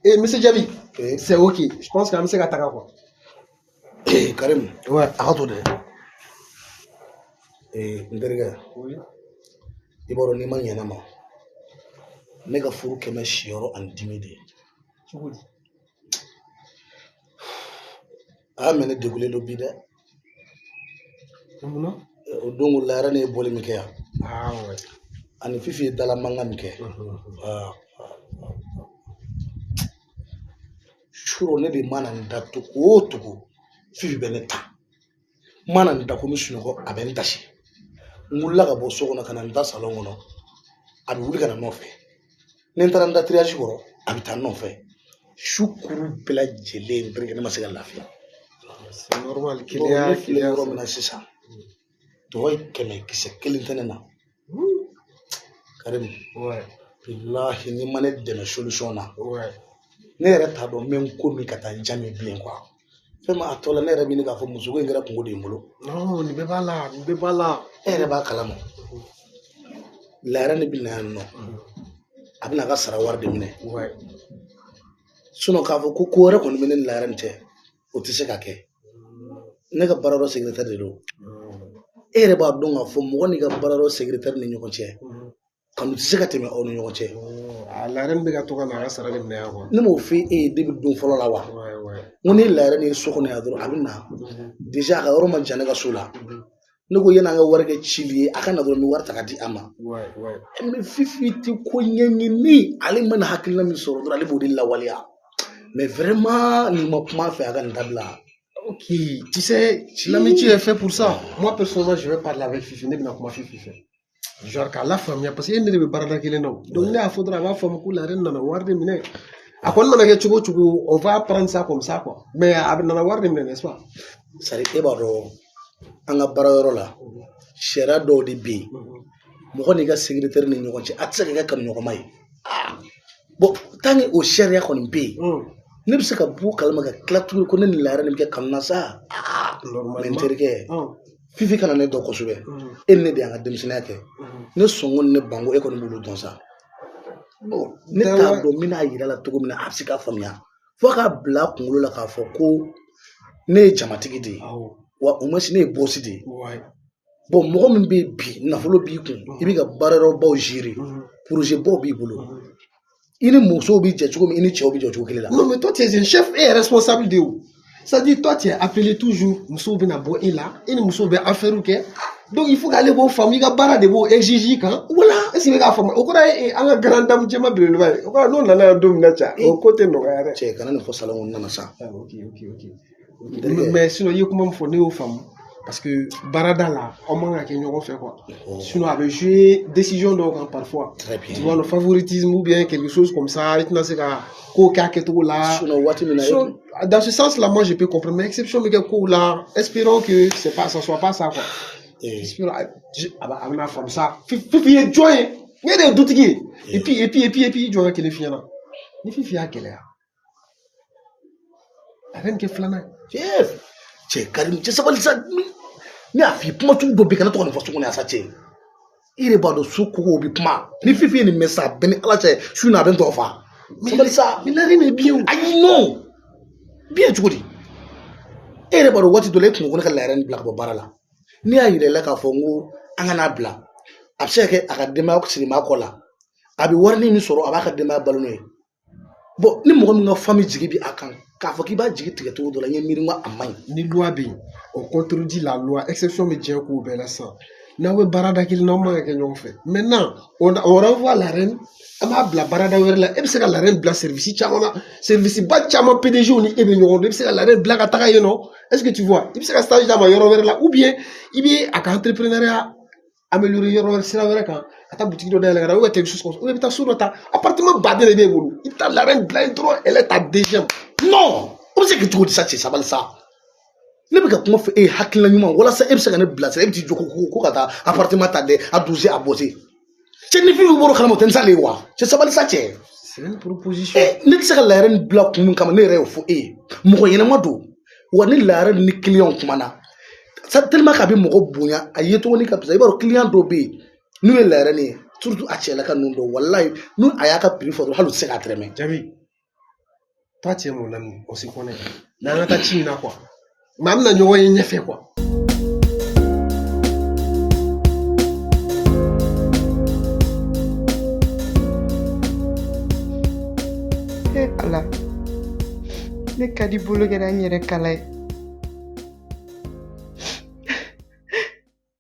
Eh, monsieur Diaby, c'est ok. Je pense qu'an bɛ se ka taga quoi. Karim. Ouais. A ka to dɛ. N terikɛ. Oui. I b'a dɔn, n'i ma ɲɛ ne ma, ne ka furu kɛmɛ siyɔrɔ ani dimi de ye. Cogo di? A y'a mɛn, ne degunnen don bi dɛ. Mun na? O don ko layɛrɛ ne ye bɔli min kɛ yan. Ah ouais. Ani Fifi ye dala mankan min kɛ. Ah, suro ne de mana n da togo o togo, Fifi bɛ ne ta. N mana n da ko n bɛ sunɔgɔ, a bɛ n dasi. N wulila ka bɔ so kɔnɔ ka na n da salon kɔnɔ, a bɛ wuli ka na n nɔfɛ. Ni n taara n da tiriyasi kɔrɔ, a bɛ taa n nɔfɛ. Su kuru bɛɛ lajɛlen, n terikɛ, ne ma se ka lafiya. C'est normal. Bon, Keleya, ne filɛ keleya. yɔrɔ min na sisan, tɔgɔ ye kɛmɛ kisɛ kelen tɛ ne na, Karim. Bilahi, n'i ma ne dɛmɛ solution na, ne yɛrɛ t'a dɔn n bɛ n ko min ka taa n ja min bilen quoi. Fɛn min a tɔ la, ne yɛrɛ bɛ ɲini k'a fɔ musoko in kɛra kungo de ye n bolo. Non, nin bɛɛ b'a la, nin bɛɛ b'a la. E yɛrɛ b'a kalama, layɛrɛ ne bɛ na yan nɔ, a bɛna a ka sara wari de minɛ. Sinon k'a fɔ ko ko wɛrɛ kɔni bɛ ne ni layɛrɛ nin cɛ, o tɛ se ka kɛ. Ne ka baarayɔrɔ secrétaire de don. E yɛrɛ b'a dɔn k'a fɔ mɔgɔ n'i ka baarayɔrɔ secrétaire ni ɲɔgɔn cɛ, kanu tɛ se ka tɛmɛ aw ni ɲɔgɔn cɛ. A la yɛrɛ bɛ ka to ka na a ka sara de minɛ yan quoi. Ne m'o fɔ e ye depuis don fɔlɔ la wa? Ouais. N ko ni layɛrɛ ni so kɔnɔ yan dɔrɔn, a bɛ na. Déjà a ka yɔrɔ ma jan ne ka so la. Ne ko yan'an ka wari kɛ cili ye, a ka na dɔrɔn, n bɛ wari ta ka di a ma. Mais Fifi tɛ ko ɲɛɲini. Ale mana hakilina min sɔrɔ dɔrɔn, ale b'o de lawaleya. Mais vraiment, nin ma kuma a fɛ, a ka nin dabila. Ok, tu sais, l'amitié est faite pour ça. Moi, personnellement, je vais parler avec Fifi. Ne bɛna kuma Fifi fɛ. Genre k'a la faamuya, parce que e ni ne de bɛ baarada kelen na o. Donc ne y'a fɔ dɔrɔn, a b'a faamu ko la reine nana wari de minɛ. A kɔni mana kɛ cogo o cogo, on va prendre ça comme ça quoi. Mais a nana wari de minɛ, n'est-ce pas? C'est à dire, e b'a dɔn, an ka baarayɔrɔ la, sariya dɔw de bɛ yen. Mɔgɔ n'i ka secrétaire ni ɲɔgɔn cɛ, a tɛ se ka kɛ kanuɲɔgɔnma ye. Bon, tant que o sariya kɔni bɛ yen, ne bɛ se ka bɔ kalama ka tila tuguni ko ne ni layɛrɛ nin bɛ kɛ kanu na sa. Mais n terikɛ, Fifi kana ne dɔn kosɛbɛ. E ni ne de y'an ka denmisɛnninya kɛ. Ne sɔnko ni ne banko, e kɔni b'olu dɔn sa. Bon, ne t'a dɔn n bɛna yira la cogo min na a bɛ se k'a faamuya, fo k'a bila a kunkolo la k'a fɔ ko ne ye jamatigi de ye, wa au moins ne ye boss de ye. Bon, mɔgɔ min bɛ yen bi, nafolo b'i kun, i bɛ ka baarayɔrɔbaw gérer, projet baw b'i bolo, i ni musow bɛ jɛ cogo min, i ni cɛw bɛ jɛ cogo kelen la. Non, mais toi, tu es un chef et responsable de o. C'est-à-dire, toi, tu es appelé toujours, musow bɛna bɔ e la, e ni musow bɛ affaire kɛ. Donc, il faut k'ale b'o faamu, i ka baara de b'o exiger kan. Wala. Est-ce que i bɛ k'a faamu? O kɔrɔ ye an ka grande dame jɛma belebeleba ye. O kɔrɔ n'o nana yan don min na ca, o ko tɛ nɔgɔya dɛ. Cɛ, kana nin fɔ salon kɔnɔna na sa. Ah, ok. Mais sinon, i ye kuma min fɔ, ne y'o faamu. Parce que baarada la, aw man ka kɛ ɲɔgɔn fɛ quoi. Sinon, a bɛ jouer décision dɔw kan parfois. Très bien. Tu vois, le favoritisme ou bien quelque chose comme ça, i tɛna se ka ko kɛ a kɛcogo la. Sinon waati min na So, dans ce sens-là, moi, je peux comprendre. Mais exception bɛ kɛ kow la, espérons que c'est pas, ça soit pas ça quoi. Espérons, a bɛna faamu sa. Fifi ye jɔn ye? Ne de ye dutigi ye. Et puis, i jɔ ka kelen f'i ɲɛna. Ni Fifi y'a gɛlɛya, a bɛ nin kɛ filanan ye. Chef, cɛ Karim, cɛ sabali sa. Ne y'a f'i ye, kuma sugu dɔ bɛ yen, kana to ka nin fɔ so kɔnɔ yan sa. Cɛ, i yɛrɛ b'a dɔn so kogow bɛ kuma. Ni Fifi ye nin mɛn sa, a bɛɛ ni Ala cɛ, su in na a bɛ n tɔgɔ fa. Sabali sa. Mais la reine est bien o. Ayi, non, bien cogo di? E yɛrɛ b'a dɔn, waati dɔ la, e tun ko ne ka layɛrɛ nin bila ka bɔ baara la. Ne y'a yira i la k'a fɔ n ko an ka n'a bila, a bɛ se ka kɛ a ka denbaya siri kɔ la, a bɛ warini min sɔrɔ, a b'a ka denbaya balo n'o ye. Bon, ni mɔgɔ min ka famille jigi bi a kan, k'a fɔ k'i b'a jigi tigɛ cogo dɔ la, n ye miiri n ko a man ɲi. Ni loi bɛ yen, on contredit la loi. Exception bɛ diɲɛ kow bɛɛ la sisan. N'aw bɛ baarada kelen na, aw man ka kɛ ɲɔgɔn fɛ. Maintenant, on renvoie la reine, an b'a bila baarada wɛrɛ la. E bɛ se ka la reine bila service caman na, service ba caman, PDG ni e bɛ ɲɔgɔn dɔn. I bɛ se ka la reine bila ka taga yen nɔ. Est-ce que tu vois? I bɛ se ka stage d'a ma yɔrɔ wɛrɛ la, ou bien i bɛ a ka entrepreneuriat améliorer yɔrɔ wɛrɛ, sira wɛrɛ kan, ka taa boutique dɔ dayɛlɛ ka na, ou bien quelque chose comme ça, ou bien i bɛ taa so dɔ ta, appartement baden de b'e bolo, i bɛ taa la reine bila yen dɔrɔn, elle est ta DGM. Non, o bɛ se kɛ cogo di sa? Cɛ, sabali sa. Ne bɛ ka kuma fɔ e ye hakilina ɲuman walasa e bɛ se ka ne bilasira. E bɛ t'i jɔ ko ka taa appartement ta dɛ, a doser, a bɔser. Cɛ, ni Fifi bɔr'o kalama, o tɛ n salen ye wa? Cɛ, sabali sa, cɛ. C'est une proposition. Ne tɛ se ka layɛrɛ nin bila kun min kama, ne yɛrɛ y'o fɔ e ye. Mɔgɔ ɲɛnama don wa. Ni layɛrɛ ni client kumana sa, tellement k'a bɛ mɔgɔ bonya, a ye cogo ni ka fisa. I b'a dɔn, client dɔw bɛ yen, n'u ye layɛrɛ nin ye, surtout a cɛlaka ninnu dɔw, walayi, n'u a y'a ka prix fɔ dɔrɔn, hali u tɛ se k'a tɛrɛmɛ. Jaabi. Toi, tu es mon ami, on se connaît. Mais an ka taa ci in na quoi. Mais an bɛna ɲɔgɔn ye ɲɛfɛ quoi. E Ala, ne ka di bolo kɛra n yɛrɛ kala ye.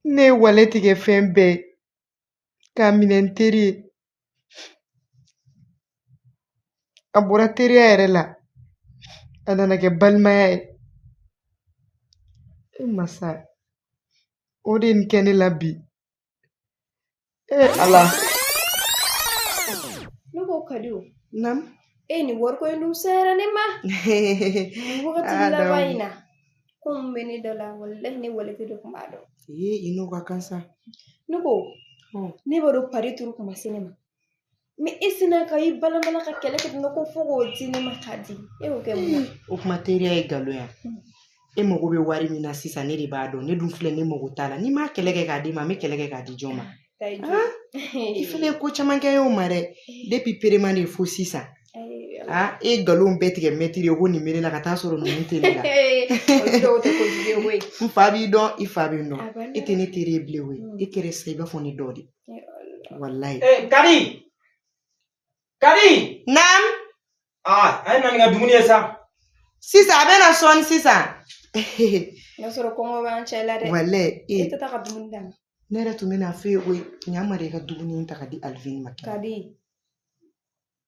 Ne ye wale tigɛ fɛn bɛɛ ye k'a minɛ n teri ye. A bɔra teriya yɛrɛ la, a nana kɛ balimaya ye. E masa, o de ye nin kɛ ne la bi. E Ala. Ne ko Kadi o. Naamu. E nin wariko in dun sayara ne ma. Nin wagati laban in na, ko mun bɛ ne da la, walahi ne walete de tun b'a dɔn. Ee, i n'o ka kan sa. Ne ko, ne b'a dɔn pari turu kun ma se ne ma. Mais e sina ka i balanbalan ka kɛlɛ kɛ ten ko fo k'o di ne ma k'a di. E y'o kɛ mun na? O kuma teriya ye nkalon ya. E mago bɛ wari min na sisan ne de b'a dɔn. Ne dun filɛ ne mago t'a la. N'i m'a kɛlɛ kɛ k'a d'i ma, n bɛ kɛlɛ kɛ k'a di jɔn ma? I fana ye ko caman kɛ o ma dɛ. Depuis perema de fo sisan. Ah, e nkalon bɛɛ tigɛ mɛtiri ye ko nin bɛ ne la ka taa sɔrɔ ninnu tɛ ne la. N fa b'i dɔn, i fa b'i dɔn. E tɛ ne teri ye bilen koyi. E kɛra sisan i b'a fɔ ne dɔ de. Walayi. Kadi! Kadi! Naam! Ah, a ye na ni ka dumuni ye sa. Sisan a bɛ na sɔɔni sisan. N'a sɔrɔ kɔngɔ b'an cɛ la dɛ. Walayi. E tɛ taa ka dumuni d'a ma. Ne yɛrɛ tun bɛna f'e ye koyi. Ɲa ma de i ka dumuni ta ka di Alvin ma. Kadi.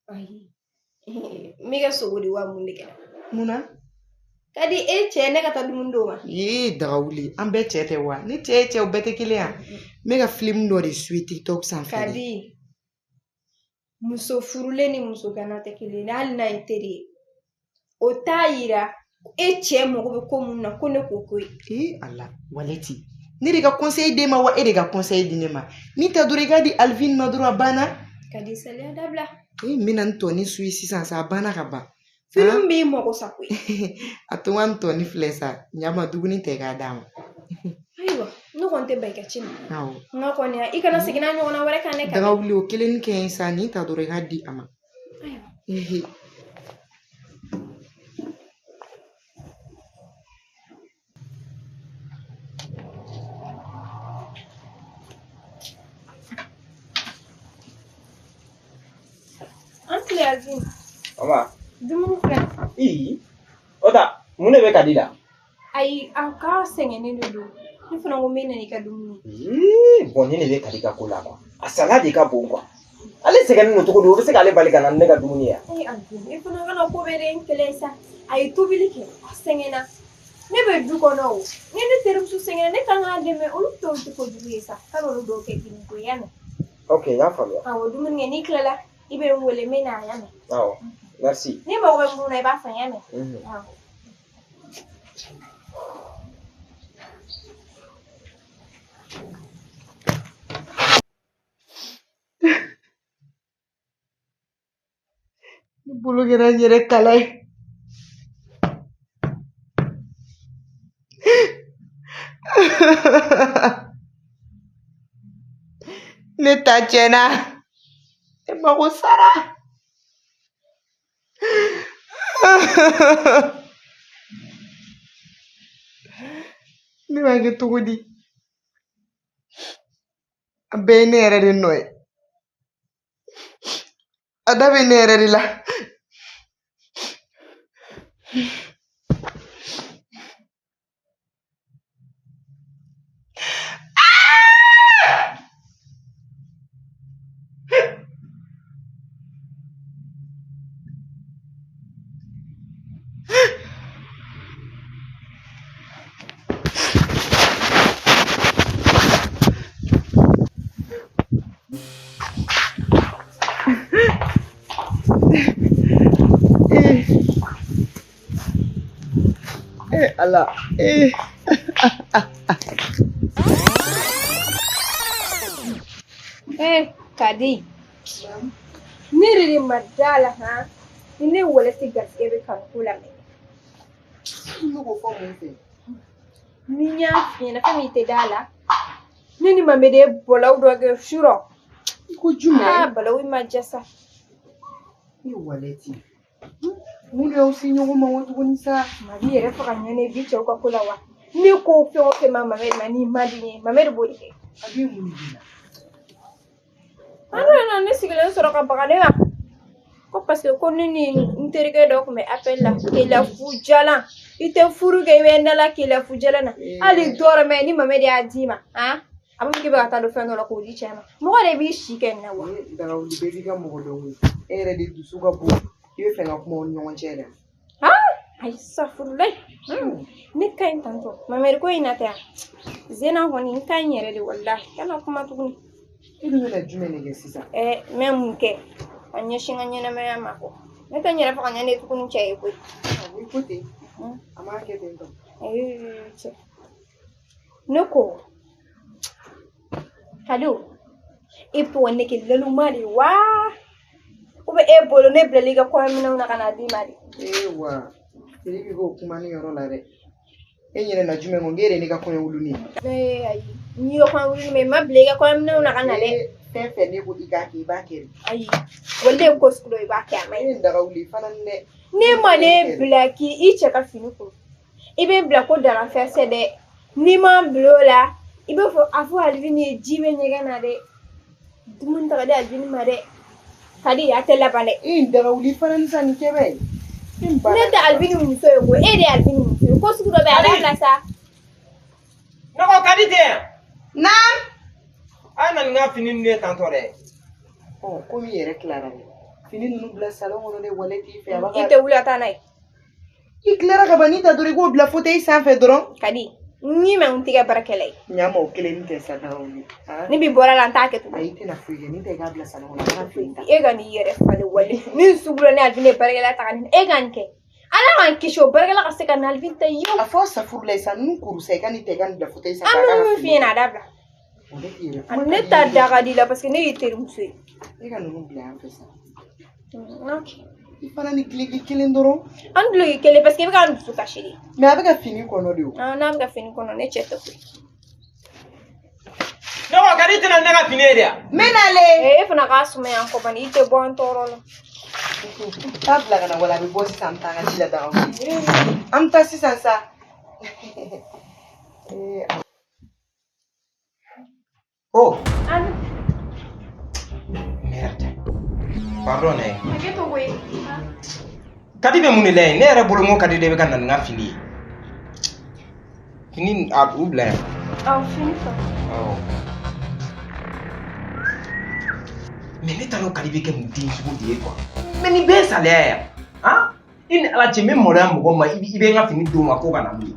Ayi. N bɛ ka sogo de wa mun de kɛra? Mun na? Kadi e cɛ ne ka taa dumuni d'o ma. Ee dagawuli an bɛɛ cɛ tɛ wa? Ne cɛ ye cɛ o bɛɛ tɛ kelen yan. N bɛ ka film dɔ de suit TikTok sanfɛ. Kadi. Muso furulen ni muso gana tɛ kelen ye, hali n'a ye teri ye. O t'a yira e cɛ mago bɛ ko mun na ko ne k'o ko ye. Ee Ala, waleti. Ne de ka conseil d'e ma wa e de ka conseil di ne ma? Ni ta dɔrɔn i k'a di Alvin ma dɔrɔn a banna. Kadi saliya dabila. Ee n bɛna n tɔni suit sisan sa a banna ka ban. Film b'i mago sa koyi. A to n ka n tɔni filɛ sa, ɲa ma dumuni tɛ k'a d'a ma. Ayiwa, ne kɔni tɛ ban i ka ci ma. Awɔ. Nka kɔni i kana segin n'a ɲɔgɔnna wɛrɛ kan ne kan. Dagawuli o kelen kɛ yen sa, nin ta dɔrɔn i k'a di a ma. Ayiwa. An tile Alvin. Mama. Dumuni filɛ. Ii. O ta, mun de bɛ Kadi la? Ayi, a k'a sɛgɛnnen de don. Ne fana ko n bɛ na i ka dumuni. Ee, bon nin de bɛ Kadi ka ko la quoi. A sala de ka bon quoi. Ale sɛgɛnnen don cogo di, o bɛ se k'ale bali ka na ni ne ka dumuni ye wa? Ee Alvin, e fana kana ko bɛɛ de n kɛlɛ sa. A ye tobili kɛ, a sɛgɛnna. Ne bɛ du kɔnɔ o. Ni ne terimuso sɛgɛnna, ne kan k'a dɛmɛ. Olu tɔw tɛ kojugu ye sa. K'a olu dɔw kɛ gini ko ye, y'a mɛn? Ok, n y'a faamuya. Awɔ, dumuni kɛ n'i tilala, i bɛ n wele n bɛ na, y'a mɛn? Awɔ, merci. N'i mago bɛ mun na, i b'a fɔ n ye, y'a mɛn? Awɔ. Ne bolo kɛra n yɛrɛ kala ye. Ne ta tiɲɛna. Ne mago sara. Ne b'a kɛ cogo di? A bɛɛ ye ne yɛrɛ de nɔ ye. A da bɛ ne yɛrɛ de la. Eh Ala, eh. Eh, Kadi. Ne yɛrɛ de ma da la han. Ni ne wale tɛ garisɛgɛ bɛ kanu ko la mɛ. Ne k'o fɔ mun fɛ? Ni n y'a f'i ɲɛna fɛn min tɛ da la. Ne ni Mamede ye bɔlɔw dɔ kɛ surɔ. I ko jumɛn? Ah, balawu in ma diya sa. Ne waleti. Mun de y'aw se ɲɔgɔn ma o tuguni sa? Ma b'i yɛrɛ faga ɲɛnɛ bi cɛw ka ko la wa? Ne ko fɛn o fɛn ma Mamɛdi ma n'i ma di n ye, Mamɛdi b'o de kɛ. A bɛ mun de la? An nana ne sigilen sɔrɔ ka baga ne ma. Ko parce que ko ne ni n terikɛ dɔ tun bɛ appel la k'i fu jalan. I tɛ furu kɛ i bɛ n dala k'i fu jalan na. Hali dɔrɔmɛ ni Mamɛdi y'a d'i ma, han? A b'a fɔ k'i bɛ ka taa don fɛn dɔ la k'o di cɛ ma. Mɔgɔ de b'i si kɛ nin na wa? Dagawuli bɛɛ b'i ka mɔgɔ dɔn koyi. E yɛrɛ de dusu ka bon. I bɛ fɛ ka kuma aw ni ɲɔgɔn cɛ dɛ. Ayi safurulayi. Ne ka ɲi tantɔ. Mamɛdi ko in na tɛ yan. Zena kɔni n ka ɲi yɛrɛ de walahi. Kana kuma tuguni. E dun bɛna jumɛn de kɛ sisan? N bɛ mun kɛ? Ka ɲɛsin n ka ɲɛnamaya ma kɔ. Ne tɛ n yɛrɛ faga ɲani tuguni cɛ ye koyi. I ko ten. A m'a kɛ ten tɔ. Cɛ. Ne ko. Kalo, e bɛ ne kɛ laloma de wa? Ou bien e bolo ne bilali i ka kɔɲɔminɛnw na ka n'a d'i ma de? Ee wa, Sidiki k'o kuma ne yɔrɔ la dɛ. E ɲinɛna jumɛn kɔ? N k'e de ye ne ka kɔɲɔ wuluni ye. Ee ayi, n'i ye kɔɲɔ wuluni mais n ma bila i ka kɔɲɔminɛnw na ka na dɛ. Fɛn fɛn ne ko i k'a kɛ, i b'a kɛ de. Ayi, wali ye ko sugu dɔ i b'a kɛ a ma ɲi. E ye daga wuli fana ni dɛ. Ne ma ne bila k'i cɛ ka fini ko. I bɛ n bila ko daranfɛsɛ dɛ. N'i ma n bila o la, i b'a fɔ a fɔ Alivini ye ji bɛ ɲɛgɛn na dɛ. Dumuni ta ka di Alivini ma dɛ. Kadi a tɛ laban dɛ. E ye daga wuli fana ni sa ni kɛbɛ ye. Ne tɛ Alivini muso ye koyi, e de ye Alivini muso ye. Ko sugu dɔ bɛ yen a b'a bila sa. Ne ko Kadi tɛ yan. Naam. A na nin ka fini ninnu ye tantɔ dɛ. Ɔ komi i yɛrɛ tilara dɛ. Fini ninnu bila salon kɔnɔ ne wale t'i fɛ. I tɛ wuli ka taa n'a ye. I tilara ka ban n'i ta dɔrɔn i k'o bila fauteuil sanfɛ dɔrɔn. Kadi. Ni mɛ n tɛ kɛ baarakɛla ye. Ɲa ma o kelen tɛ sa daga wuli. Ni bi bɔra la n t'a kɛ tugun. Ayi i tɛna foyi kɛ ni tɛ i k'a bila salon kɔnɔ a kana fini ta. E ka n'i yɛrɛ falen wale. Ni sugu la ne Alivini ye baarakɛla ta ka nin e ka nin kɛ. Ala k'an kisi o baarakɛla ka se ka na Alivini ta yewu. A fɔ safurula sa ninnu kuru sa i ka nin ta i ka nin bila fauteuil sanfɛ. An bɛ min f'i ɲɛna a dabila. Ne ta da ka di la parce que ne y'i terimuso ye. E ka ninnu bila yan fɛ sa. Ok. I fana ni duloki kelen dɔrɔn. An duloki kelen parce que i bɛ k'an dusu kasi de. Mais a bɛ ka fini kɔnɔ de o. N'a bɛ ka fini kɔnɔ ne cɛ tɛ koyi. Ne ko Kadi tɛna ne ka fini ye de wa? N bɛ nalen. E fana k'a sumaya n kɔ bani i tɛ bɔ an tɔɔrɔ la. Taa bila ka na wala a bɛ bɔ sisan an bɛ taa an ka ci la daga wuli. An bɛ taa sisan sa. Oh. Merde. Pardon ne. Kadi bɛ mun de la yen? Ne yɛrɛ bolo n ko Kadi de bɛ ka na ni n ka fini ye. Fini a u bila yan. Awɔ fini fa. Awɔ. Mais ne t'a dɔn Kadi bɛ kɛ mun den sugu de ye quoi. Mais nin bɛɛ ye salaya ye han? I ni Ala cɛ n bɛ maloya mɔgɔ ma i bɛ n ka fini d'o ma ko ka na n'o ye.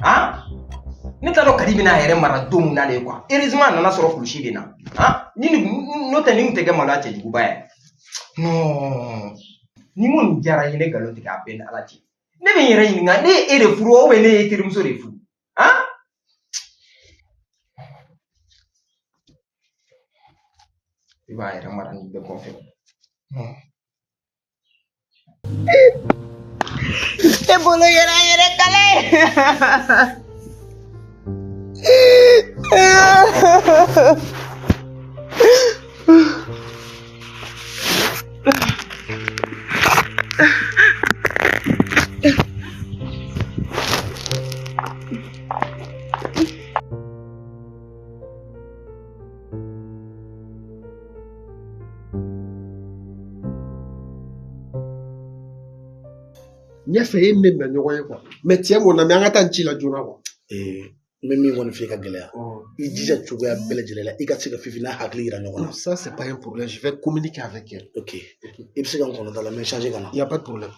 Han? Ne t'a dɔn Kadi bɛna a yɛrɛ mara don min na de quoi. Heureusement a nana sɔrɔ kulusi bɛ n na. Han? Ni n'o tɛ nin tun tɛ kɛ maloya cɛjuguba ye. Non. Ni n ko nin diyara n ye ne nkalon tigɛ a bɛɛ ni Ala cɛ. Ne bɛ n yɛrɛ ɲininka ne ye e de furu wa ne ye terimuso de furu? Han? I b'a yɛrɛ mara nin bɛɛ kɔfɛ. Ne bolo yɛrɛ yɛrɛ kale. Ɲɛfɛ e ni ne bɛna ɲɔgɔn ye quoi. Mais tiɲɛ mon ami an ka taa nin ci la joona quoi. N bɛ min kɔni f'i ye ka gɛlɛya. I jija cogoya bɛɛ lajɛlen la i ka se ka Fifi n'a hakili yira ɲɔgɔn na. Ça c'est pas un problème, je vais communiquer avec elle. Ok. I bɛ se ka n kɔnɔ da la n bɛ changer ka na. Il y a pas de problème.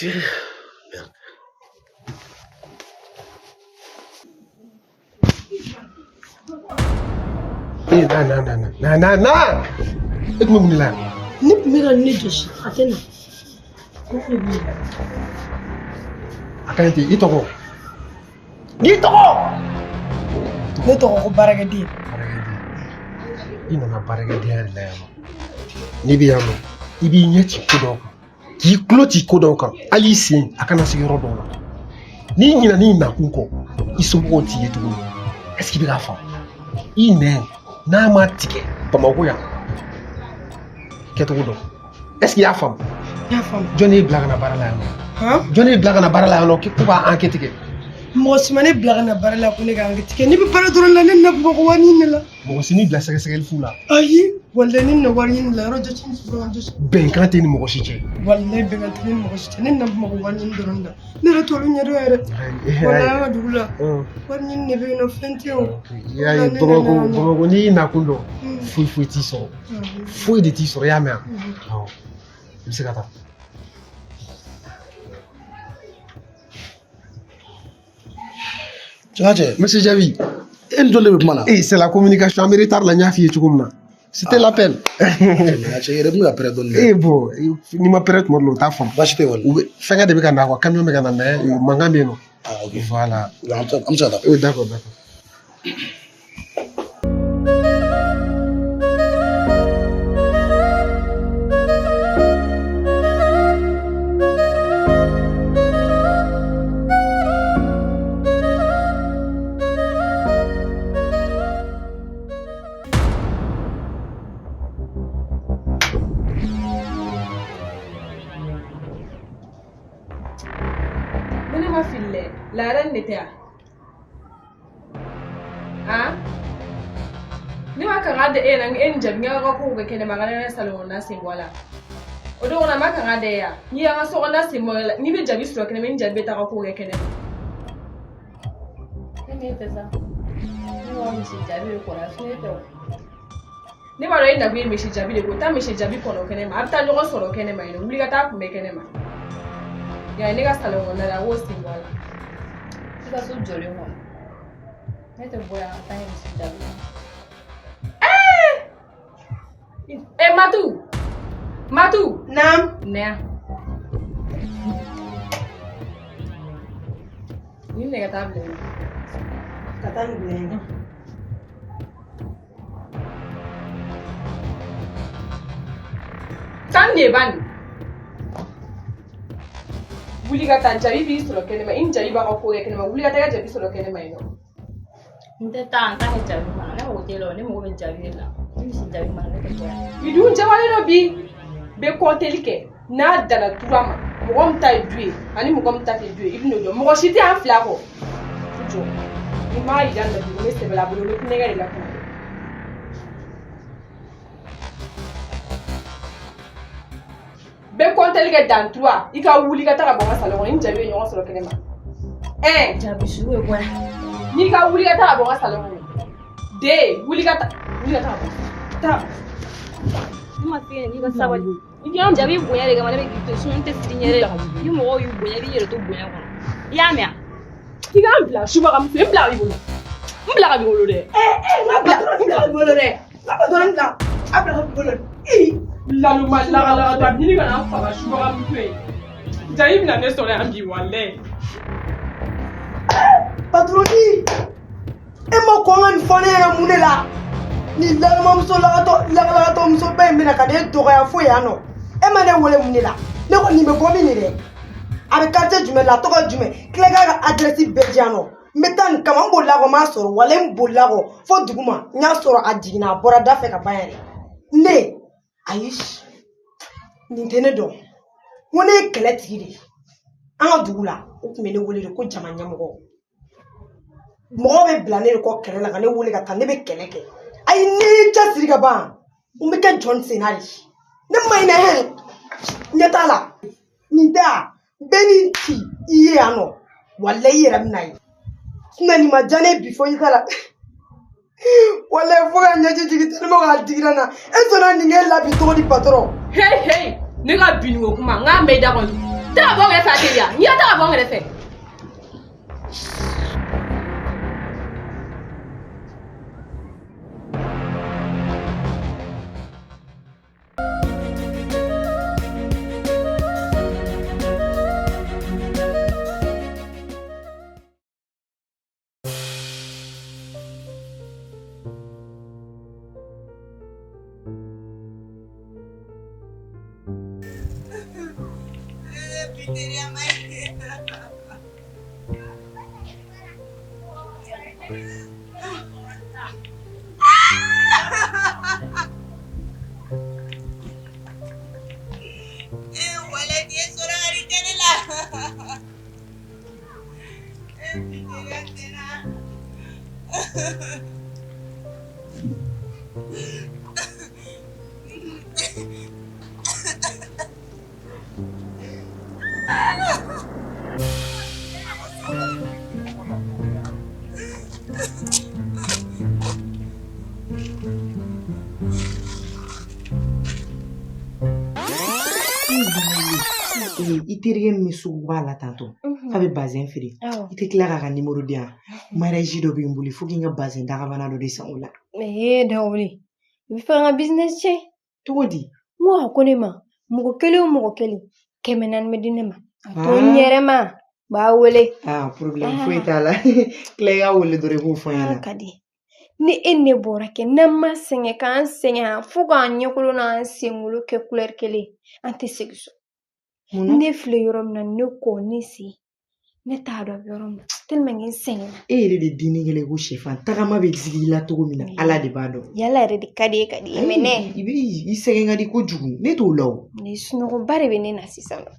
Merde. Eh, na na na na na na. E tun bɛ mun de la yan? Ne tun bɛ ka ne jɔsi a tɛ na. A ka ɲi ten, i tɔgɔ? N'i tɔgɔ? Ne tɔgɔ ko baarakɛden. Baarakɛden. I nana baarakɛdenya de la yan nɔ. N'i bɛ yan nɔ, i b'i ɲɛ ci ko dɔw kan, k'i tulo ci ko dɔw kan, hali i sen a kana se yɔrɔ dɔw la. N'i ɲinɛn'i nakun kɔ, i somɔgɔw t'i ye tuguni. Est-ce que i bɛ k'a faamu? I nɛn n'a ma tigɛ Bamakɔ yan, kɛcogo dɔn. Est ce que i y'a faamu? N y'a faamu. Jɔn de y'i bila ka na baara la yan nɔ? Han? Jɔn de y'i bila ka na baara la yan nɔ ko k'a enquête kɛ? Mɔgɔ si ma ne bila ka na baara la ko ne ka enquête kɛ. Ne bɛ baara dɔrɔn la, ne na Bamakɔ wari ɲini de la. Mɔgɔ si m'i bila sɛgɛsɛgɛli fu la. Ayi, walayi ne na wari ɲini de la, yɔrɔ jɔsi ni sɔrɔ jɔsi. Bɛnkan tɛ ni mɔgɔ si cɛ. Walayi bɛnkan tɛ ne ni mɔgɔ si cɛ. Ne na Bamakɔ wari ɲini dɔrɔn de la. Ne yɛrɛ t'olu ɲɛdɔn yɛrɛ. Walayi an ka dugu la. Wari ɲini de bɛ yen nɔ, fɛn tɛ yen o. I y'a ye Bamakɔ, Bamakɔ n'i y'i nakun dɔn, foyi foyi t'i sɔrɔ. Foyi de t'i sɔrɔ, i y'a mɛn wa? Awɔ. I bɛ se ka taa. Cɛ. Monsieur Jabi. E ni jɔn de bɛ kuma na? Eh, c'est la communication an bɛ retard la, n y'a f'i ye cogo min na. C'était l'appel. Cɛ yɛrɛ bɛ ka pɛrɛn dɔɔnin dɛ. Eh bon, n'i ma pɛrɛn tuma dɔ la, u t'a faamu. Baasi tɛ wali. U bɛ fɛnkɛ de bɛ ka na quoi, camion bɛ ka na mais mankan bɛ yen nɔ. Ah ok. Voilà. An bɛ se ka taa. Oui, d'accord, d'accord. Ne ma fili dɛ, laada nin de tɛ yan. Han, ne ma kanga da e na e ni Jabi ka kow kɛ kɛnɛma ka ne salon kɔnɔna sen bɔ a la. O don kɔnɔ a ma kanga da e ya. N'i y'an ka so kɔnɔna sen bɔ a la, n'i bɛ Jabi sɔrɔ kɛnɛma, i ni Jabi bɛ taa ka kow kɛ kɛnɛma. Ne m'e fɛ sa. Ne b'a misi Jabi de kɔnɔ, ne tɛ o. Ne b'a dɔn e nakun ye misi Jabi de ko, taa misi Jabi kɔnɔ kɛnɛma, a bɛ taa ɲɔgɔn sɔrɔ kɛnɛma yen nɔ, wuli ka taa kunbɛ kɛnɛma. Ya ne ka salon kɔnɔna la, a b'o sen bɔ a la. I ka so jɔlen kɔnɔ. Ne tɛ bɔ yan ka taa misi Jabi kɔnɔ. Eh Matu! Matu! Naam. Na yan. Nin minɛ ka taa bila yen. Ka taa nin bila yen. Taa nin de ba nin. Wuli ka taa, Jabi b'i sɔrɔ kɛnɛma, i ni Jabi b'a ka ko kɛ kɛnɛma, wuli ka taa i ka Jabi sɔrɔ kɛnɛma yen nɔ. N tɛ taa, n t'a kɛ Jabi kɔnɔ. Ne mago t'e la o, ne mago bɛ Jabi de la. Ni misi Jabi ma, ne tɛ bɔ yan. Bi dun jabalen dɔ bi bɛ kɔnteli kɛ n'a danna tura ma, mɔgɔ min ta ye du ye ani mɔgɔ min ta tɛ du ye, i bɛn'o dɔn. Mɔgɔ si tɛ an fila kɔ. I jɔ, ni m'a yira n na bi ko ne sɛbɛla a bolo, ne nɛgɛ de la kuma bɛɛ. Bɛ kɔnteli kɛ dan tura, i ka wuli ka taa ka bɔ n ka salon kɔnɔ, i ni Jabi ye ɲɔgɔn sɔrɔ kɛnɛma. Ɛɛ. Jabi sugu ye bɔ yan. N'i ka wuli ka taa ka bɔ n ka salon kɔnɔ. Den, wuli ka taa, wuli ka taa ka bɔ. Taa. Ne ma f'i ɲɛna k'i ka sabali. Jabi bonya de kama ne bɛ k'i to yen, sinon n tɛ siran i ɲɛ dɛ. Ni mɔgɔw y'i bonya, i b'i yɛrɛ to bonya kɔnɔ. I y'a mɛn wa? K'i k'an bila subagamuso, n bila ka b'i bolo. N bila ka b'i bolo dɛ. Eh eh, n ka patron bila ka b'i bolo dɛ. N ka patron bila. A bila ka b'i bolo. Ee. Laloma lagalagatɔ a bɛ ɲini ka na n faga subagamuso ye. Jabi bɛna ne sɔrɔ yan bi walayi. Patron e ma kɔn ka nin fɔ ne ɲɛna mun de la? Nin lalomamuso lagalagatɔ muso ba in bɛna ka ne dɔgɔya fo yan nɔ. E ma ne wele mun de la? Ne ko nin bɛ bɔ min de dɛ? A bɛ quartier jumɛn la? A tɔgɔ ye jumɛn? Tila k'a ka adresse bɛɛ di yan nɔ. N bɛ taa nin kama, n bolila kɔ, n m'a sɔrɔ. Walayi n bolila kɔ fo duguma. N y'a sɔrɔ a jiginna, a bɔra da fɛ ka ban yɛrɛ. Ne, ayi, nin tɛ ne dɔn. N ko ne ye kɛlɛ tigi de ye. An ka dugu la, u tun bɛ ne wele de ko jama ɲɛmɔgɔ. Mɔgɔ bɛ bila ne de kɔ kɛlɛ la ka ne wele ka taa, ne bɛ kɛlɛ kɛ. Ayi, ne y'i cɛsiri ka ban, n bɛ kɛ jɔn sen na de. Ne ma ɲinɛ hɛn, ɲɛ t'a la. Nin tɛ a, bɛɛ n'i ci i ye yan nɔ. Walayi i yɛrɛ bɛ na ye. Sinon nin ma diya ne ye bi fo i ta la. Walayi fo ka ɲɛji jigin tellement k'a digira n na. E sɔnna nin k'e la bi cogo di patron? Hey hey, ne ka binni ko kuma, n k'a mɛn i da kɔnɔ. Taa ka bɔ n kɛrɛfɛ a teliya. N'i y'a ta ka bɔ n kɛrɛfɛ. I terikɛ min bɛ suguba la tantɔ k'a bɛ bazɛn feere i tɛ tila k'a ka nimoro di yan mariage dɔ bɛ n bolo fo k'i ka bazɛn dagabana dɔ de san o la. Ee Dawuli i bɛ fɛ ka n ka business tiɲɛ. Cogo di? N ko a ko ne ma mɔgɔ kelen o mɔgɔ kelen 400 bɛ di ne ma a to n yɛrɛ ma n b'a wele. Aa problème foyi t'a la tila i k'a wele dɔrɔn i k'o fɔ n ɲɛna. Ka di ni e ne bɔra kɛ n'an ma sɛgɛn k'an sɛgɛn fo k'an ɲɛkolo n'an senkolo kɛ kulɛri kelen an tɛ segin so. Ne filɛ yɔrɔ min na ne kɔ ne sen ne t'a dɔn yɔrɔ min na tellement que n sɛgɛnna. E yɛrɛ de dimi kɛlen ko sɛfan tagama bɛ sigi i la cogo min na Ala de b'a dɔn. Yala yɛrɛ de ka di e ka di ye mɛ ne. I bɛ i sɛgɛn ka di kojugu ne t'o la o. Ni sunɔgɔba de bɛ ne na sisan nɔ.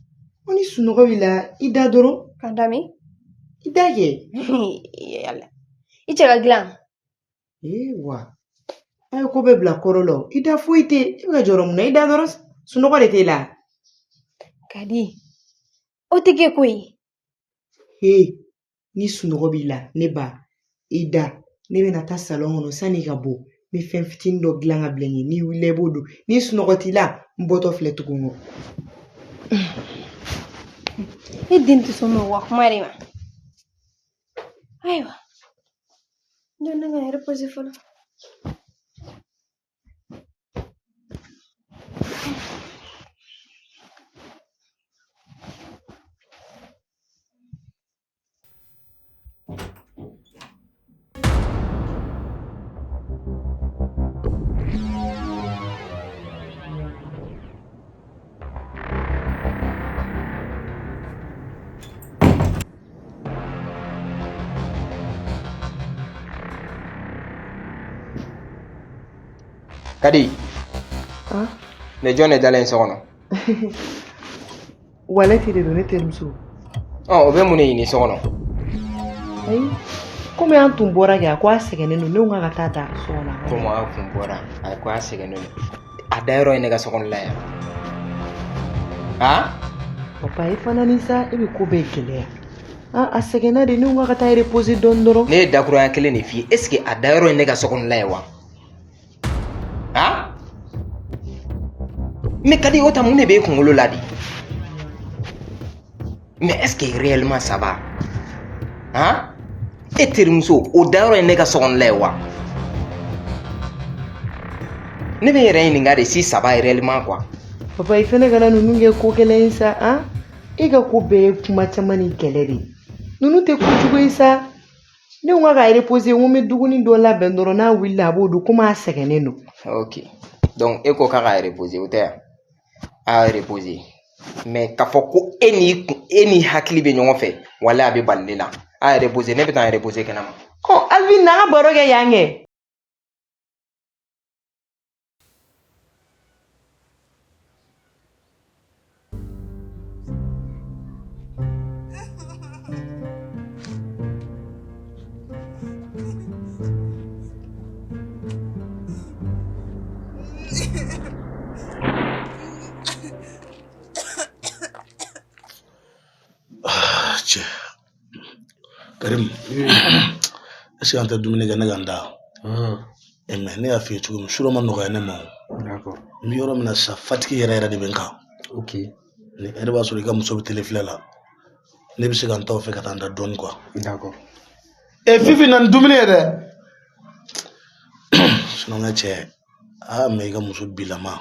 Ko ni sunɔgɔ b'i la i da dɔrɔn. Ka da min? I da kɛ. Yala i cɛ ka dilan. Ee wa a ye ko bɛɛ bila kɔrɔ la o i da foyi tɛ i bɛ ka jɔrɔ mun na i da dɔrɔn sunɔgɔ de t'e la. Ka di o tɛ kɛ koyi. He ni sunɔgɔ b'i la ne ba i da ne bɛna taa salɔn kɔnɔ sanni i ka bɔ n bɛ fɛn fitinin dɔ dilan ka bila n ɲɛ n'i wulila i b'o dun ni sunɔgɔ t'i la n bɔtɔ filɛ tugun kɔ. E den tɛ sɔn mɔgɔ kuma de ma. Ayiwa n jɔ ne ka n yɛrɛ pose fɔlɔ. Kadi. Ne jɔn de dalen so kɔnɔ? Walɛti de don ne terimuso. Ɔ o bɛ mun de ɲini so kɔnɔ? Ayi komi an tun bɔra kɛ a ko a sɛgɛnnen don ne ko k'a ka taa da so kɔnɔ. Komi an kun bɔra a ko a sɛgɛnnen don a dayɔrɔ ye ne ka so kɔnɔla yan. Han? Papa e fana ni sa e bɛ ko bɛɛ gɛlɛya. A sɛgɛnna de ne ko k'a ka taa reposer dɔɔni dɔrɔn. Ne ye dakurunya kelen de f'i ye est ce que a dayɔrɔ ye ne ka so kɔnɔla ye wa? Han? Mais Kadi o ta mun de b'e kunkolo la de? Mais est-ce que réellement ça va? Hein? E terimuso o dayɔrɔ ye ne ka so kɔnɔla ye wa? Ne bɛ n yɛrɛ ɲininka de si ça va réellement quoi. Papa i fɛnɛ kana ninnu kɛ ko kɛlɛ ye sa han? E ka ko bɛɛ ye kuma caman ni kɛlɛ de ye. Ninnu tɛ kojugu ye sa. Ne ko k'a ka reposer n ko n bɛ dumuni dɔ labɛn dɔrɔn n'a wulila a b'o dun komi a sɛgɛnnen don. Ok donc e ko k'a ka reposer o tɛ yan? A reposer mais k'a fɔ ko e ni e ni hakili bɛ ɲɔgɔn fɛ walahi a bɛ bali ne la. A reposer ne bɛ taa reposer kɛnɛma. Ɔ Alvin n'an ka baro kɛ yan kɛ. Cɛ Karim, est-ce que an tɛ dumuni kɛ ne ka n da? Mais ne y'a f'i ye cogo min surɔ ma nɔgɔya ne ma o. D'accord. N bɛ yɔrɔ min na sisan fatigi yɛrɛ yɛrɛ de bɛ n kan. Ok. Ni ɛri b'a sɔrɔ i ka muso bɛ télé filɛ la ne bɛ se ka n ta o fɛ ka taa n da dɔɔni quoi. D'accord. E Fifi na ni dumuni ye dɛ. Sinon n ka cɛ mais i ka muso bilama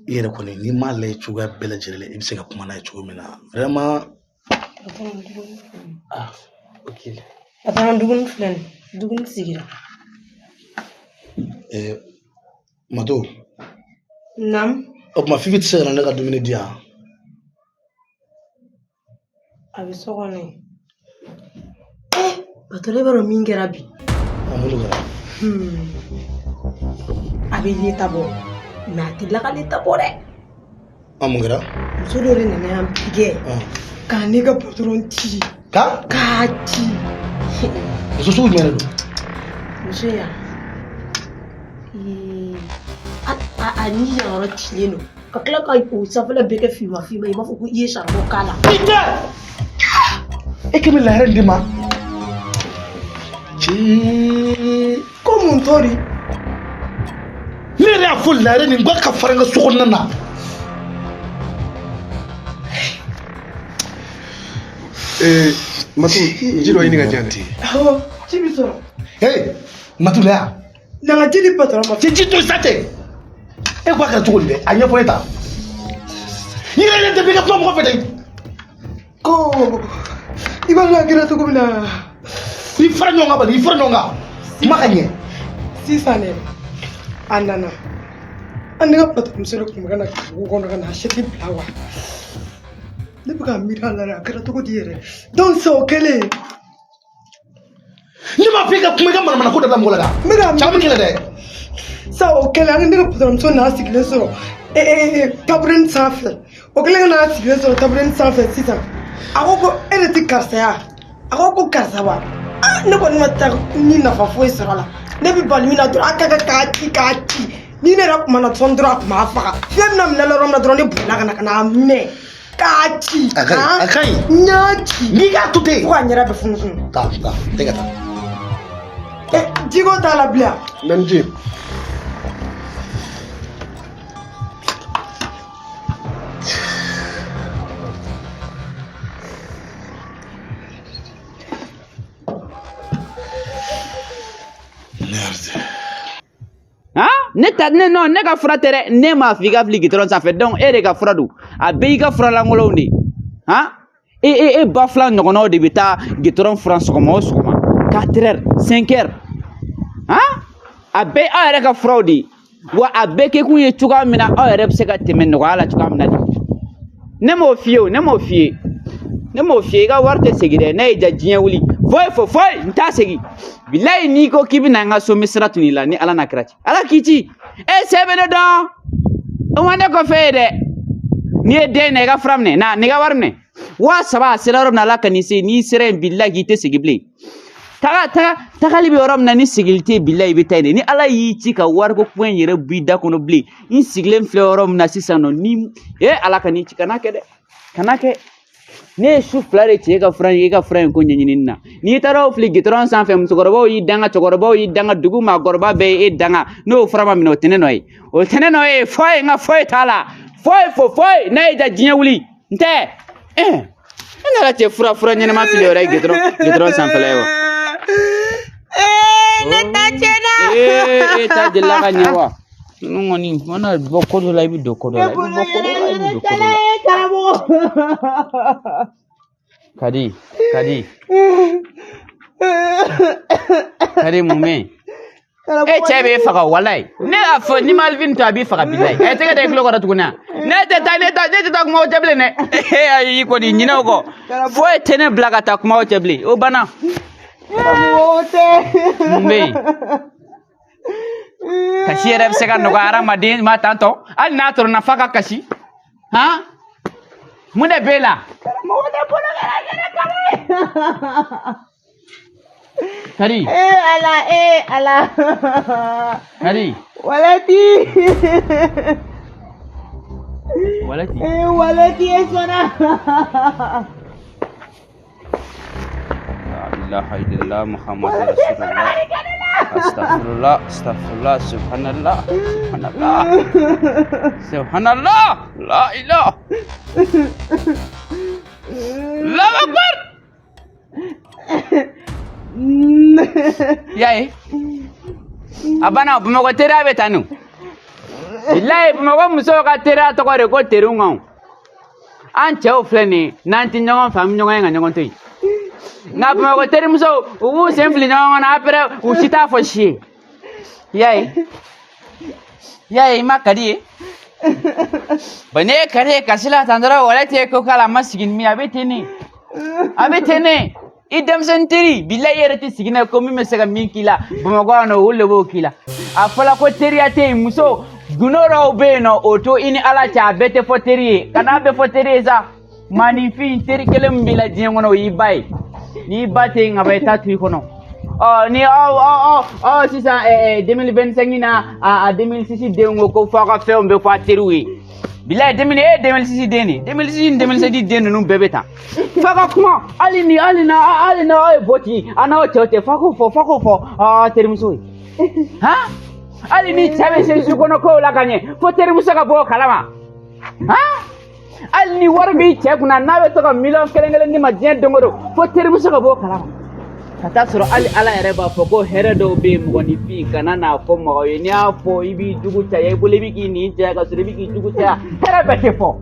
i yɛrɛ kɔni n'i m'a lajɛ cogoya bɛɛ lajɛlen la i bɛ se ka kuma n'a ye cogo min na vraiment. Ah, ok. A fana dumuni filɛ nin ye dumuni sigira. Mato. Naamu. O tuma Fifi tɛ se ka na ne ka dumuni di yan? A bɛ so kɔnɔ yen. Patɔrɔn e b'a dɔn min kɛra bi? Mun de kɛra? A bɛ yeta bɔ mais a tɛ lakaleta bɔ dɛ. Mun kɛra? Muso dɔ de nana yan bi kɛ. K'a ne ka patɔrɔn ci. Ka? K'a ci. Muso sugu jumɛn de don? Muso in a ni yɔrɔ cilen don ka tila ka o sanfɛla bɛɛ kɛ finman finman i b'a fɔ ko i ye saribɔn k'a la. E kɛmɛ lahara di ma. Cee. Ko mun tori? Ne yɛrɛ y'a fɔ lahara nin ko ka fara n ka so kɔnɔna na. Matu, ji dɔ ɲini ka di yan dɛ. Awɔ, ji bɛ sɔrɔ. Hey, Matu la. Na ka ji di patɔrɔn ma. Cɛ ji to sa tɛ. E ko a kɛra cogo di dɛ? A ɲɛfɔ ne ta. I yɛrɛ yɛrɛ tɛ b'i ka kuma mɔgɔ fɛ dɛ. Ko i b'a dɔn a kɛra cogo min na. I fara ɲɔgɔn kan bani, i fara ɲɔgɔn kan. Kuma ka ɲɛ. Sisan dɛ, a nana. An ne ka patɔrɔnmuso de tun bɛ ka na dugu kɔnɔ ka na asɛti bila wa. Ne bɛ ka miiri a la dɛ, a kɛra cogo di yɛrɛ. Donc sisan o kɛlen. Ne m'a fɔ i ka kuma i ka manamana ko dabila mɔgɔ la dɛ. N bɛ ka Cɛ bɛ kɛlɛ dɛ. Sa o kɛlen an ne ka patɔrɔnmuso nana sigilen sɔrɔ taburɛni sanfɛ. O kɛlen ka n'a sigilen sɔrɔ taburɛni sanfɛ sisan. A ko ko e de tɛ karisa ye wa? A ko ko karisa wa? Ne kɔni ma taa ni nafa foyi sɔrɔ a la. Ne bɛ bali min na dɔrɔn a ka kɛ k'a ci k'a ci. Ni ne yɛrɛ kumana sɔn dɔrɔn a tun b'a faga. Fiɲɛ bɛna minɛ la yɔrɔ min na dɔrɔn ne bolila ka na ka n'a minɛ. K'a ci. A ka ɲi, a ka ɲi. N y'a ci. N'i k'a to ten. Fo ka n yɛrɛ bɛ funufunu. Taa, taa, tɛ ka taa. Jiko t'a la bilen. Na ni ji ye. Ne ta ne non ne ka fura tɛ dɛ, ne m'a fɔ i ka fili gitɔrɔn sanfɛ, donc e de ka fura don, a bɛɛ y'i ka fura lankolonw de ye. Han, e e e ba fila ɲɔgɔnnaw de bɛ taa gitɔrɔn furan sɔgɔma o sɔgɔma 4 heures 5 heures. Han, a bɛɛ aw yɛrɛ ka furaw de ye, wa a bɛɛ kɛkun ye cogoya min na aw yɛrɛ bɛ se ka tɛmɛ nɔgɔya la cogoya min na de. Ne m'o f'i ye o, ne m'o f'i ye, ne m'o f'i ye, i ka wari tɛ segin dɛ, ne y'i ja diɲɛ wuli foyi foyi foyi n t'a segin. Bilayi n'i ko k'i bɛna n ka so n bɛ sira tunu i la ni Ala n'a kira cɛ. Ala k'i ci e se bɛ ne dɔn, o ma ne kɔfɛ ye dɛ. N'i ye den na i ka fura minɛ na n'i ka wari minɛ 3000 a sera yɔrɔ min na Ala ka n'i se, n'i sera yen bilayi k'i tɛ segin bilen. Taga taga tagali bɛ yɔrɔ min na ni sigili tɛ yen bilayi i bɛ taa yen de. Ni Ala y'i ci ka wariko kuma in yɛrɛ bɔ i da kɔnɔ bilen, n sigilen filɛ yɔrɔ min na sisan nɔ ni e Ala ka n'i ci kana kɛ dɛ, kana kɛ. Ne ye su fila de ci e ka fura in, e ka fura in ko ɲɛɲinini na. N'i taara o fili gitɔrɔn sanfɛ, musokɔrɔbaw y'i danga, cɛkɔrɔbaw y'i danga, dugu maakɔrɔba bɛɛ ye e danga. N'o fura ma minɛ o tɛ ne nɔ ye, o tɛ ne nɔ ye. Foyi n ka foyi t'a la, foyi fo foyi. N'a y'i ja diɲɛ wuli n tɛ. E nana cɛ fura fura ɲɛnama fili yɔrɔ ye gitɔrɔn sanfɛla ye wa? Ne ta tiɲɛna. E ta delila ka ɲɛ wa? Ninnu kɔni mana bɔ ko dɔ la i bɛ don ko dɔ la, i bɛ bɔ ko dɔ la i bɛ don ko dɔ la. Kadi, Kadi. Kadi mun bɛ yen? E cɛ b'e faga walayi. Ne y'a fɔ n'i ma Alvin to a b'i faga bilayi. Ɛ tɛgɛ da i tulo kɔrɔ tuguni a. Ne tɛ taa ne tɛ taa kumaw cɛ bilen dɛ. Ayi i kɔni ɲinɛ o kɔ. Foyi tɛ ne bila ka taa kumaw cɛ bilen. O banna. Mun bɛ yen? Kasi yɛrɛ bɛ se ka nɔgɔya hadamaden ma tantɔ, hali n'a tɔrɔna f'a ka kasi. Han? Mun de b'e la? Karamɔgɔ ne bolo kɛra yɛrɛ kala ye. Kadi. Ee Ala, ee Ala. Kadi. Walati. Walati. Ee walati e sɔnna. La ilaha illallah Muhammad Rasulullah. Astaghfirullah, astaghfirullah, subhanallah, subhanallah. Subhanallah, la ilaha. Allahu akbar. Ya ye? A banna, Bamakɔ teriya bɛ tan de. Bilayi Bamakɔ musow ka teriya tɔgɔ de ko teriw kan. An cɛw filɛ nin ye, n'an tɛ ɲɔgɔn fɛ an bɛ ɲɔgɔn ye ka ɲɔgɔn to yen. Nka Bamakɔ terimusow u b'u sen fili ɲɔgɔn kɔnɔ après u si t'a fɔ si ye. I y'a ye? I y'a ye i ma Kadi ye? Bon ne ye Kadi ye kasi la tan dɔrɔn wala tɛ ko k'a la a ma sigi ni min ye a bɛ ten de. A bɛ ten de. I denmisɛnnin teri bilayi i yɛrɛ tɛ sigi n'a ye ko min bɛ se ka min k'i la Bamakɔ yan nɔ olu de b'o k'i la. A fɔla ko teriya tɛ yen, muso gundo dɔw bɛ yen nɔ o to i ni Ala cɛ a bɛɛ tɛ fɔ teri ye, kan'a bɛɛ fɔ teri ye sa. Maaninfin teri kelen min b'i la diɲɛ kɔnɔ o y'i ba ye. N'i ba tɛ yen ka ban i t'a to i kɔnɔ. Ɔ ni aw aw aw aw sisan 2025 na a 2006 denw ko ko f'aw ka fɛnw bɛɛ fɔ a teriw ye. Bilayi 2000 e ye 2006 den de ye. 2006 ni 2007 den ninnu bɛɛ bɛ tan. F'a ka kuma hali ni hali na hali n'aw ye bɔ ci a n'aw cɛw tɛ f'a k'o fɔ f'a k'o fɔ aw terimuso ye. Han, hali ni cɛ bɛ se su kɔnɔ kow la ka ɲɛ, fo terimuso ka bɔ o kalama. Han, hali ni wari b'i cɛ kunna, n'a bɛ to ka miliyɔn kelen kelen d'i ma diɲɛ don o don, fo terimuso ka bɔ o kalama. Ka taa sɔrɔ hali Ala yɛrɛ b'a fɔ ko hɛrɛ dɔw bɛ yen, mɔgɔninfin kana n'a fɔ mɔgɔ ye. N'i y'a fɔ, i b'i jugu caya i bolo, i bɛ k'i nin caya ka sɔrɔ i bɛ k'i jugu caya. Hɛrɛ bɛɛ tɛ fɔ.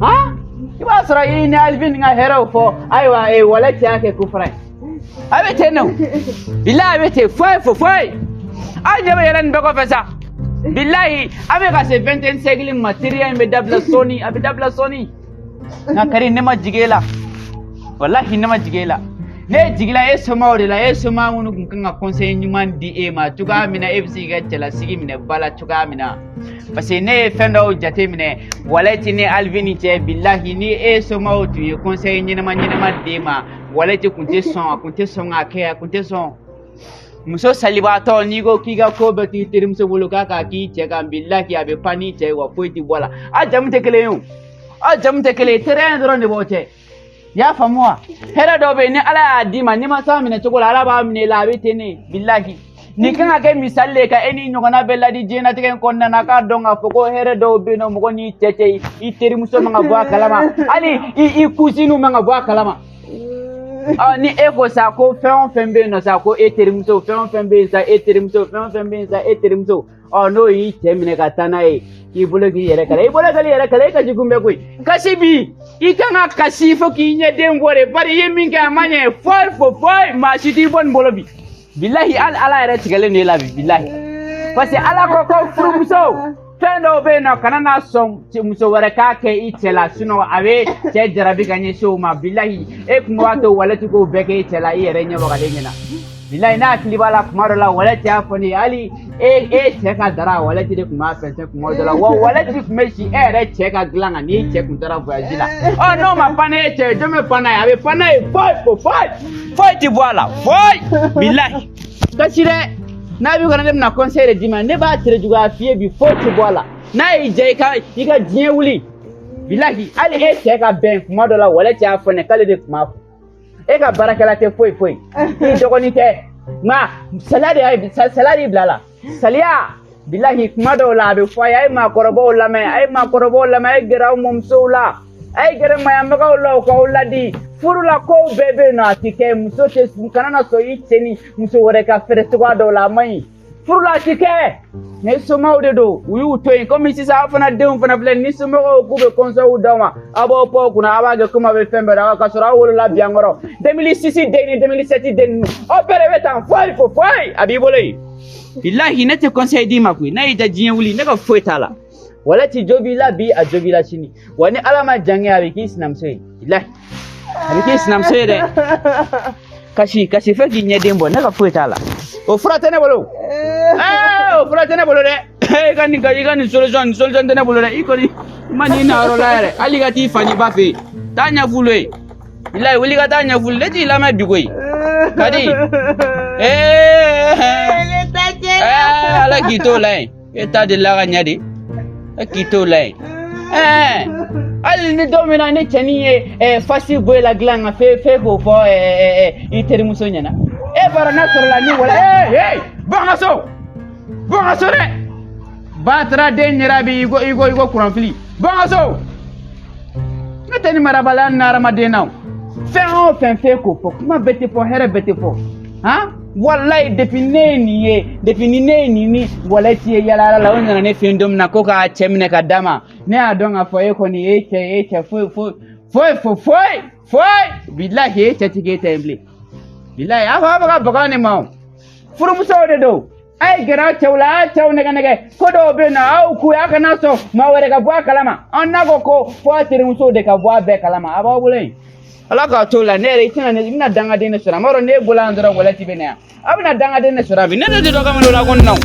Han, i b'a sɔrɔ i ni Alvin ka hɛrɛw fɔ, ayiwa ee wala cɛ y'a kɛ ko fara ye. A bɛ ten de o, bilayi a bɛ ten, foyi fo foyi. Aw ɲɛ bɛ yɛlɛ nin bɛɛ kɔfɛ sa. Bilayi a bɛ ka se 21 siècle ma, teriya in bɛ dabila sɔɔni, a bɛ dabila sɔɔni. Nka Kari, ne ma jigin e la, walahi ne ma jigin e la. Ne jigila e somaaw de la, e somaa minnu tun kan ka conseil ɲuman di e ma cogoya min na e bɛ se k'i ka cɛlasigi minɛ ba la cogoya min na. Parce que ne ye fɛn dɔw jate minɛ Walɛti ni Alvin cɛ. Bilahi ni e somaaw tun ye conseil ɲɛnama ɲɛnama d'e ma, Walɛti tun tɛ sɔn, a tun tɛ sɔn k'a kɛ, a tun tɛ sɔn. Muso salibaatɔ, n'i ko k'i ka ko bɛɛ t'i terimuso bolo k'a k'a k'i cɛ kan, bilahi a bɛ pan n'i cɛ ye, wa foyi tɛ bɔ a la. A jamu tɛ kelen ye o, a jamu tɛ kelen ye, teriya in dɔrɔn de b'o cɛ. I y'a faamu wa? Hɛrɛ dɔw bɛ yen, ni Ala y'a d'i ma, n'i ma s'a minɛ cogo la, Ala b'a minɛ i la, a bɛ ten de. Bilahi nin kan ka kɛ misali de ye ka e ni ɲɔgɔnna bɛɛ ladi diɲɛlatigɛ in kɔnɔna na, k'a dɔn k'a fɔ ko hɛrɛ dɔw bɛ yen nɔ, mɔgɔ n'i cɛ cɛ, i terimuso man ka bɔ a kalama, hali i cousine man ka bɔ a kalama. Ni e ko sa ko fɛn o fɛn bɛ yen nɔ sa ko e terimuso, fɛn o fɛn bɛ yen sa e terimuso, fɛn o fɛn bɛ yen sa e terimuso, ɔ n'o y'i cɛ minɛ ka taa n'a ye, k'i bolo k'i yɛrɛ kɛlɛ, i bolo k'i yɛrɛ kɛlɛ, e kasi kun bɛ koyi. Kasi bi, i kan ka kasi fo k'i ɲɛden bɔ de, bari i ye min kɛ a ma ɲɛ foyi fo foyi, maa si t'i bɔ nin bolo bi. Bilahi hali Ala yɛrɛ tigɛlen don e la bi, bilahi. Parce que Ala ko ko furumuso fɛn dɔw bɛ yen nɔ, kana n'a sɔn muso wɛrɛ k'a kɛ i cɛ la, sinon a bɛ cɛ jarabi ka ɲɛsin o ma. Bilahi e kun b'a to Walɛti k'o bɛɛ kɛ e cɛ la, i yɛrɛ ɲɛ wagalen ɲɛna. Bilahi n'a hakili b'a la kuma dɔ la, Walɛti y'a fɔ ne ye, hali e e cɛ ka dara, Walɛti de tun b'a fɛnsɛn kuma dɔ la, wa Walɛti tun bɛ si e yɛrɛ cɛ ka dilan kan n'i cɛ kun taara voyage la. Ɔ n'o ma pan n'e cɛ ye, jɔn bɛ pan n'a ye? A bɛ pan n'a ye foyi fo foyi, foyi ti bɔ a la foyi. Bilahi kasi dɛ, n'a b'i kɔnɔ, ne bɛna conseil de d'i ma, ne b'a tere juguya f'i ye bi, foyi ti bɔ a la. N'a y'i diya, i ka diɲɛ wuli. Bilahi hali e cɛ ka bɛn kuma dɔ la, Walɛti y'a fɔ ne k'ale de tun b'a fɔ e ka baarakɛla tɛ foyi foyi, i dɔgɔnin tɛ, nka saliya de y'a saliya de bila la saliya. Bilahi kuma dɔw la a bɛ fɔ a ye, a ye maakɔrɔbaw lamɛn, a ye maakɔrɔbaw lamɛn, a ye gɛrɛ aw mɔmusow la, a ye gɛrɛ maɲanbagaw la, u k'aw ladi furu la. Kow bɛɛ bɛ yen nɔ, a ti kɛ muso tɛ kana na sɔn i cɛ ni muso wɛrɛ ka fɛrɛ cogoya dɔw la, a man ɲi furu la, a ti kɛ. Ni somaw de don, u y'u to yen, komi sisan aw fana denw fana filɛ, ni somɔgɔw k'u bɛ conseil d'aw ma, aw b'aw pan o kunna, aw b'a kɛ komi aw bɛ fɛn bɛɛ dɔn, ka sɔrɔ aw wolola bi an kɔrɔ. 2006 den ni 2007 den ninnu, aw bɛɛ de bɛ tan, foyi fo foyi a b'i bolo yen. Bilahi ne tɛ conseil d'i ma koyi, n'a y'i da diɲɛ wuli, ne ka foyi t'a la. Walɛti jo b'i la bi, a jo b'i la sini, wa ni Ala ma jan kɛ, a bɛ k'i sinamuso ye. Bilahi a bɛ k'i sinamuso ye dɛ. Kasi kasi fɛn k'i ɲɛden bɔ, ne ka foyi t'a la, o fura tɛ ne bolo, o fura tɛ ne bolo dɛ. I ka nin solution, nin solution tɛ ne bolo dɛ. I kɔni i ma n'i na yɔrɔ la yɛrɛ, hali i ka t'i fa n'i ba fɛ yen, taa ɲɛf'olu ye. Bilahi wuli ka taa ɲɛf'olu, ne t'i lamɛn bi koyi. Kadi Ala k'i t'o la yen, e ta delila ka ɲɛ de, e k'i t'o la yen. Hali ni don min na ni cɛnin ye fasi bɔ e la dilan kan f'e f'e k'o fɔ i terimuso ɲɛna, e b'a dɔn n'a sɔrɔla ni wala ee bɔ an ka so, bɔ an ka so dɛ. Ba taara den ɲɛra bi i ko kuranfili, bɔ an ka so. Ne tɛ ni marabaliya ni hadamaden na o. Fɛn o fɛn f'e k'o fɔ, kuma bɛɛ tɛ fɔ, hɛrɛ bɛɛ tɛ fɔ. Han, walayi depuis ne ye nin ye, depuis ni ne ye nin ni Walɛti ye yala yala la, o nana ne fɛ yen don min na ko k'a cɛ minɛ ka d'a ma, ne y'a dɔn k'a fɔ e kɔni e cɛ, e cɛ foyi foyi foyi foyi foyi foyi. Bilahi e cɛ ti k'e ta ye bilen. Bilahi a fɔ a bɛ ka baga ne ma o. Furumusow de don, a ye gɛrɛ aw cɛw la, a y'a cɛw nɛgɛ nɛgɛ, ko dɔw bɛ yen nɔ, aw k'u a kana sɔn maa wɛrɛ ka bɔ a kalama. An n'a ko ko fo a terimusow de ka bɔ a bɛɛ kalama, a b'aw bolo yen. Ala k'a to la, ne yɛrɛ i tɛna ne i bɛna dangaden de sɔrɔ. A m'a dɔn ne bolo yan dɔrɔn, Walɛti bɛ na yan, a bɛna dangaden de sɔrɔ a bi ne de tɛ dɔ ka minɛ o la ko nin na o.